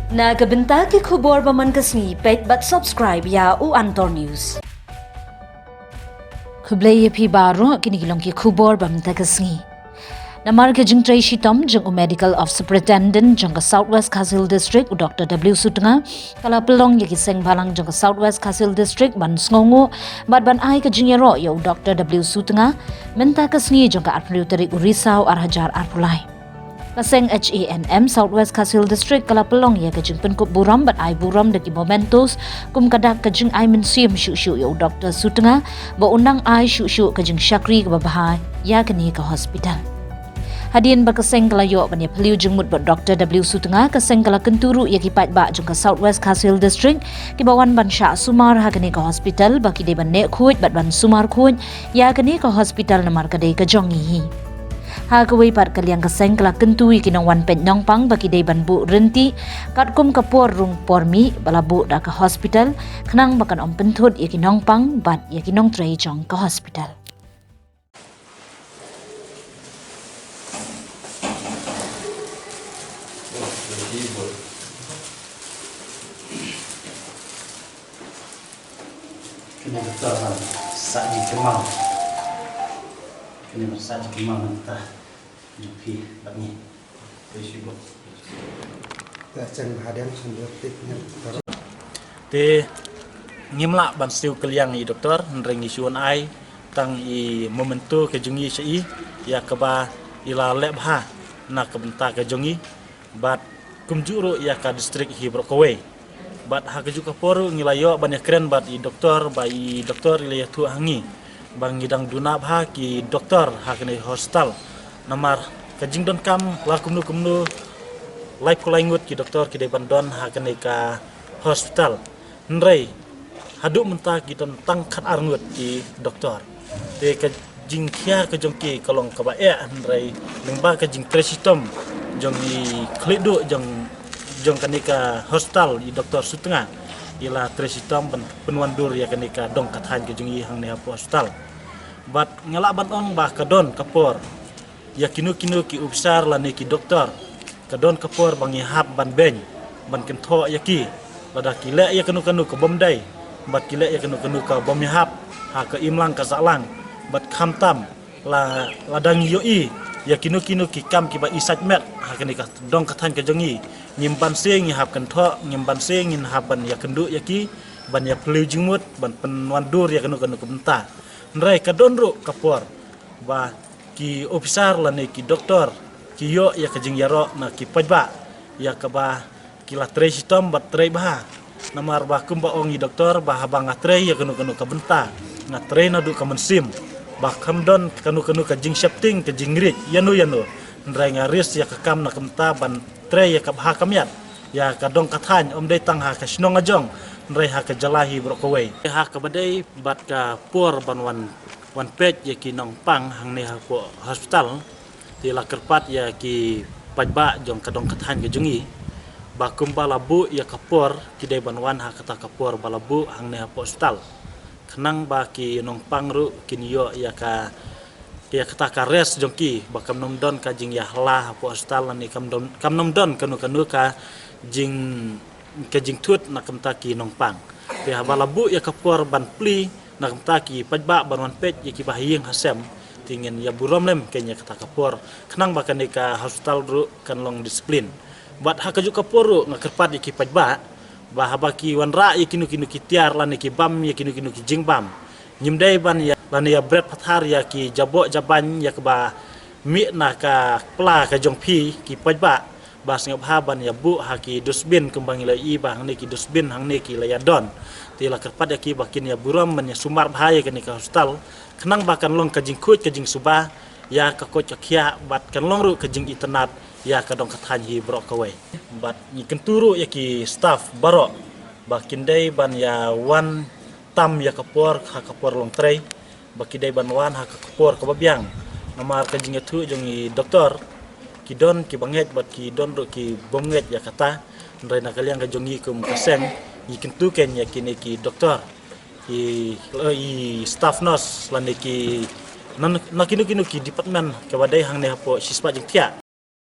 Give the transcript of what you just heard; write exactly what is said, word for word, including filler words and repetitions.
Na ka bynta ki khubor ba man ka sngi, peit bad subscribe ïa u Antor News. Khublei ïa phi baroh, kine ki long ki khubor ba mynta ka sngi. Namar ka jingtrei shitom jong u Medical Officer Superintendent jong ka South West Khasi Hills District, u Doktor W Sutnga, ka la pynlong ïa ki seng bhalang jong ka South West Khasi Hills District ban sngewnguh bad ban ai ka jingïaroh ïa u Doktor W Sutnga mynta ka sngi jong ka arphew tarik u Risaw ar hajar arphew lai. Ka seng H A N M South West Khasi Hills District ka la pynlong ïa ka jingpynkup burom bad ai burom da ki mementos kum ka dak ka jingai mynsiem shuh shuh ïa u Doktor Sutnga ba un nang ai shuh shuh ka jingshakri kaba bha ïa kane ka hospital. Hadien ba ka seng ka la ïoh ban ïaphylliew jingmut bad Doktor W Sutnga, ka seng ka la kyntu ruh ïa ki paidbah jong ka South West Khasi Hills District kiba wan ban shah sumar ha kane ka hospital ba ki dei ban neh khuid bad ban sumar khuid ïa kane ka hospital namar ka dei ka jong ngi hi. Ha kawei pat ka liang ka seng ka la kyntu ïa ki nongwan peit nongpang ba ki dei ban buh ryntih katkum ka por rung por mih ba la buh da ka hospital, khnang ba kan ym pynthut ïa ki nongpang bad ïa ki nongtrei jong ka hospital. Kane ka tor ban sah jingkynmaw. Kane ban sah jingkynmaw na ka bynta jong phi bad ngi. Te shu bok. Te seng ba hadien shu bok tik ngan tor. Te ngim lah ban siew kylliang ïa i doktor, hynrei ngi shu wan ai tang i memento ka jong ngi sha i, ïa kaba i la leh bha na ka bynta ka jong ngi. Bad kumjuh ruh ïa ka district hi baroh kawei. Bad ha kajuh ka por ruh ngi la ïoh ban ïakren bad i doktor, ba i doktor i la ïathuh ha ngi ba ngi dang duna bha ki doktor ha kane ka hospital. Namar ka jingdonkam la kumno kumno, laiphew lai ngut ki doktor ki dei ban don ha kane ka hospital. Hynrei haduh mynta ki don tang khatar ngut ki doktor. Te ka jingkhia ka jong ki ka long kaba eh, hynrei lyngba ka jingtrei shitom jong i khlieh duh jong, jong kane ka hospital, i Doktor Sutnga i la trei shitom ban pynwandur ïa kane ka dong ka thaiñ ka jong i hangne hapoh hospital. Bad nga lah ban ong ba ka don ka por ïa kino kino ki ophisar lane ki doktor, ka don ka por ba ngi hap ban beiñ, ban kynthoh ïa ki, lada ki leh ïa kano kano ka bym dei, bad ki leh ïa kano kano ka bym ïahap ha ka imlang ka sahlang. Bad khamtam la, lada ngi ïohi ïa kino kino ki kam kiba i sait met ha kane ka dong ka thaiñ ka jong ngi, ngim banse ngi hap kynthoh, ngim banse ngin hap ban ïakynduh ïa ki, ban ïaphylliew jingmut, ban pynwandur ïa kano kano ka bynta. Hynrei ka don ruh ka por ba ki ophisar lane ki doktor ki ïoh ïa ka jingïaroh na ki paidbah ïa kaba ki la trei shitom bad trei bha. Namar ba kumba ong i doktor ba haba nga trei ïa kano kano ka bynta, nga trei naduh ka mynsiem, ba kam don kano kano ka jingsheptieng, ka jingngeit ïano ïano. Hynrei nga risk ïa ka kam na ka bynta ban trei ïa ka bha ka miat ïa ka dong ka thaiñ, ym dei tang ha ka shnong ka jong, hynrei ha ka jylla hi baroh kawei. Ha kaba dei bad ka por ban wan, wan peit ïa ki nongpang hangne hapoh hospital, te la kyrpad ïa ki paidbah jong ka dong ka thaiñ ka jong ngi ba kumba la buh ïa ka por, ki dei ban wan ha kata ka por ba la buh hangne hapoh hospital, khnang ba ki nongpang ruh kin ïoh ïa ka, ïa kata ka rest jong ki, ba kam nym don ka jingïahala hapoh hospital lane kam don, kam nym don kano kano ka jing, ka jingthut na ka bynta ki nongpang. Te haba la buh ïa ka por ban plie na ka bynta ki paidbah ban wan peit ïa kiba ha ïing ha sem, te ngin ïa burom lem kein ïa kata ka por, khnang ba kane ka hospital ruh kan long discipline. Bad ha kajuh ka por ruh nga kyrpad ïa ki paidbah ba haba ki wanrah ïa kino kino ki tiar lane ki bam ïa kino kino ki jingbam, ngim dei ban ïa, lane ïa bret pathar ïa ki jaboh jabain ïa kaba mih na ka pla ka jong phi ki paidbah, ba sngewbha ban ïa buh ha ki dustbin kumba ngi la ïohi ba hangne ki dustbin hangne ki la ïa don. Te la kyrpad ïa ki ba kin ïa burom ban ïa sumar bha ïa kane ka hospital, khnang ba kan long ka jingkhuid ka jingsuba ïa ka koit ka khiah, bad kan long ruh ka jingitynnad ïa ka dong ka thaiñ hi baroh kawei. Bad ngi kyntu ruh ïa ki staff baroh ba kin dei ban ïa wan tam ïa ka por ha ka por long trei, ba ki dei ban wan ha ka por kaba biang. Namar ka jingïathuh jong i doktor, ki don kiba ngeit bad ki don ruh ki bym ngeit ïa kata. Hynrei na ka liang ka jong ngi kum ka seng, ngi kyntu kein ïa kine ki doktor, ki, eh, i staff nurse lane ki na, na kino kino ki department kaba dei hangne hapoh shispah jingthiah.